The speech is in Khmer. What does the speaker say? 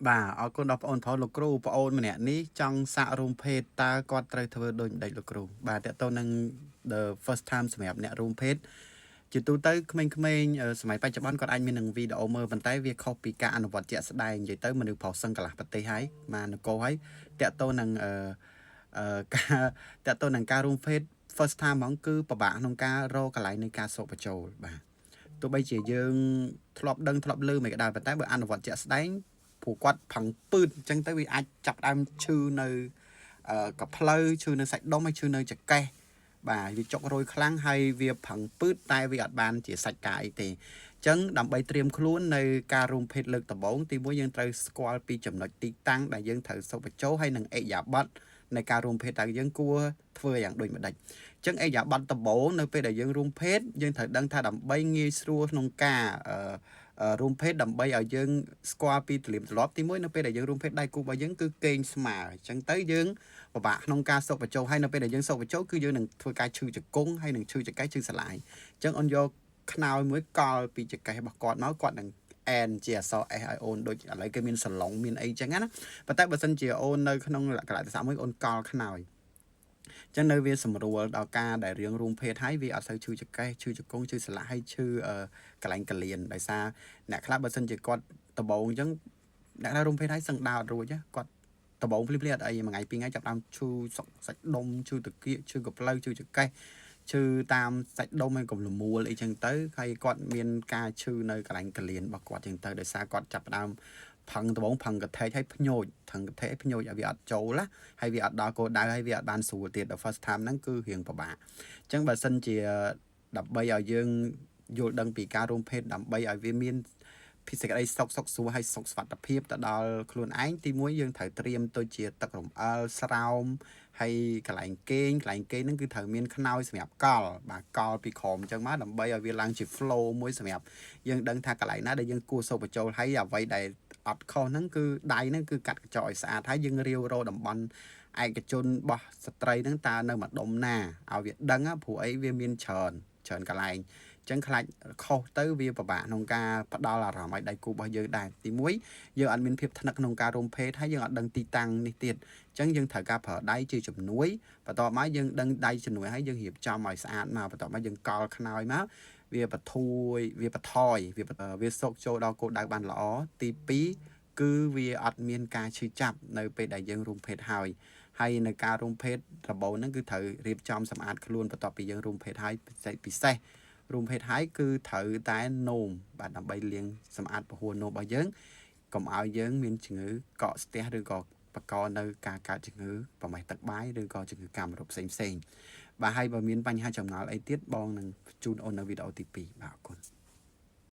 បាទអរគុណដល់បងអូនប្រុសលោកគ្រូបងអូនម្នាក់នេះចង់សាករួមភេទតើគាត់ត្រូវធ្វើដូចម្ដេចលោកគ្រូបាទតើតើនឹង the first time សម្រាប់អ្នករួមភេទជាទូទៅក្មេងៗសម័យបច្ចុប្បន្នគាត់អាចមាននឹងវីដេអូមើលប៉ុន្តែវាខុសពីការអនុវត្តជាក់ស្ដែងនិយាយទៅមនុស្សប្រុសសឹងកន្លះប្រទេសហើយមកនគរហើយតើតើនឹងអឺអឺការតើតើនឹងការរួមភេទ first time ហ្មងគឺពិបាកក្នុងការរកកន្លែងនៃការសូកបញ្ចូលបាទទោះបីជាយើងធ្លាប់ដឹងធ្លាប់ឮមិនក៏ដោយប៉ុន្តែបើអនុវត្តជាក់ស្ដែងព្រោះគាត់ផឹងពឺតអញ្ចឹងទៅវាអាចចាប់ដើមឈឺនៅកផ្លូវឈឺនៅសាច់ដុំហើយឈឺនៅចង្កេះបាទវាចុករយខ្លាំងហើយវាផឹងពឺតតែវាអត់បានជាសាច់ការអីទេអញ្ចឹងដើម្បីត្រៀមខ្លួននៅការរួមភេទលើកដំបូងទីមួយយើងត្រូវស្គាល់ពីចំណុចទីតាំងដែលយើងត្រូវសូកបញ្ចូលហើយនឹងឥរិយាបថនៃការរួមភេទតើយើងគួរធ្វើយ៉ាងដូចម្ដេចអញ្ចឹងឥរិយាបថដំបូងនៅពេលដែលយើងរួមភេទយើងត្រូវដឹងថាដើម្បីងាយស្រួលក្នុងការរួមភេទដើម្បីឲ្យយើងស្គាល់ពីទលៀមទម្លាប់ទីមួយនៅពេលដែលយើងរួមភេទដៃគូរបស់យើងគឺគេងស្មើអញ្ចឹងទៅយើងពិបាកក្នុងការសុកបញ្ចូលហើយនៅពេលដែលយើងសុកបញ្ចូលគឺយើងនឹងធ្វើការឈឺជង្គង់ហើយនឹងឈឺចង្កេះឈឺសន្លាយអញ្ចឹងអូនយកខ្នើយមួយកល់ពីចង្កេះរបស់គាត់មកគាត់នឹងអែនជាអក្សរ S ឲ្យអូនដូចឥឡូវគេមានសាឡុងមានអីចឹងណាប៉ុន្តែបើសិនជាអូននៅក្នុងកលៈទេសៈមួយអូនកល់ខ្នើយចឹងនៅវាសម្រួលដល់ការដែលរឿងរួមភេទហើយវាអត់សូវឈឺចង្កេះឈឺជង្គង់ឈឺសន្លាក់ហើយឈឺកន្លែងកលៀនដោយសារអ្នកខ្លះបើសិនជាគាត់ដបងអញ្ចឹងអ្នកខ្លះរួមភេទហើយសឹងដើរអត់រួចគាត់ដបងភ្លាមៗអត់អីមួយថ្ងៃពីរថ្ងៃចាប់ដើមឈឺសុកសាច់ដុំឈឺតាគៀកឈឺកផ្លូវឈឺចង្កេះឈឺតាមសាច់ដុំហើយកុំលមួលអីចឹងទៅហើយគាត់មានការឈឺនៅកន្លែងកលៀនរបស់គាត់ចឹងទៅដោយសារគាត់ចាប់ដើមផឹងដបងផឹងកថេកហើយភ្ញោចផឹងកថេកភ្ញោចឲ្យវាអត់ចូលណាហើយវាអត់ដល់គោលដៅហើយវាអត់បានស្រួលទៀតដល់ first time ហ្នឹងគឺរៀងពិបាកអញ្ចឹងបើសិនជាដើម្បីឲ្យយើងយល់ដឹងពីការរួមភេទដើម្បីឲ្យវាមានពិសេសក្តីសុខសុខស្រួលហើយសុខសុវត្ថិភាពទៅដល់ខ្លួនឯងទីមួយយើងត្រូវត្រៀមទៅជាទឹករំអិលស្រោមហើយកន្លែងគេងកន្លែងគេងហ្នឹងគឺត្រូវមានខ្នើយសម្រាប់កល់បាទកល់ពីក្រោមអញ្ចឹងមកដើម្បីឲ្យវាឡើងជា flow មួយសម្រាប់យើងដឹងថាកន្លែងណាដែលយើងគួរសូកបញ្ចូលហើយអ្វីដែលអត់ខុសហ្នឹងគឺដៃហ្នឹងគឺកាត់កញ្ចក់ឲ្យស្អាតហើយយើងរាវរកតំបន់ឯកជនរបស់ស្ត្រីហ្នឹងតើនៅម្ដុំណាឲ្យវាដឹងព្រោះអីវាមានច្រើនច្រើនកន្លែងចឹងខ្លាចខុសទៅវាពិបាកក្នុងការផ្ដល់អារម្មណ៍ឲ្យដៃគូរបស់យើងដែរទីមួយយើងអត់មានភាពថ្នឹកក្នុងការរួមភេទហើយយើងអត់ដឹងទីតាំងនេះទៀតអញ្ចឹងយើងត្រូវការប្រើដៃជាជំនួយបន្ទាប់មកយើងដឹងដៃជំនួយហើយយើងរៀបចំឲ្យស្អាតមកបន្ទាប់មកយើងកល់ខ្នើយមកវាបធួយវាបថយវាវាសុកចូលដល់គោលដៅបានល្អទី2គឺវាអត់មានការឈឺចាប់នៅពេលដែលយើងរួមភេទហើយហើយនៅការរួមភេទដំបូងហ្នឹងគឺត្រូវរៀបចំសម្អាតខ្លួនបន្ទាប់ពីយើងរួមភេទហើយពិសេសរួមភេទហើយគឺត្រូវតែនោមបាទដើម្បីលាងសម្អាតពហួរនោមរបស់យើងកុំឲ្យយើងមានជំងឺកកស្ទះឬក៏បកនៅការកើតជំងឺប្រមេះទឹកបាយឬក៏ជំងឺកាមរោគផ្សេងផ្សេងបាទហើយបើមានបញ្ហាចម្ងល់អីទៀតបងនឹងជូនអូននៅវីដេអូទី2បាទអរគុណ។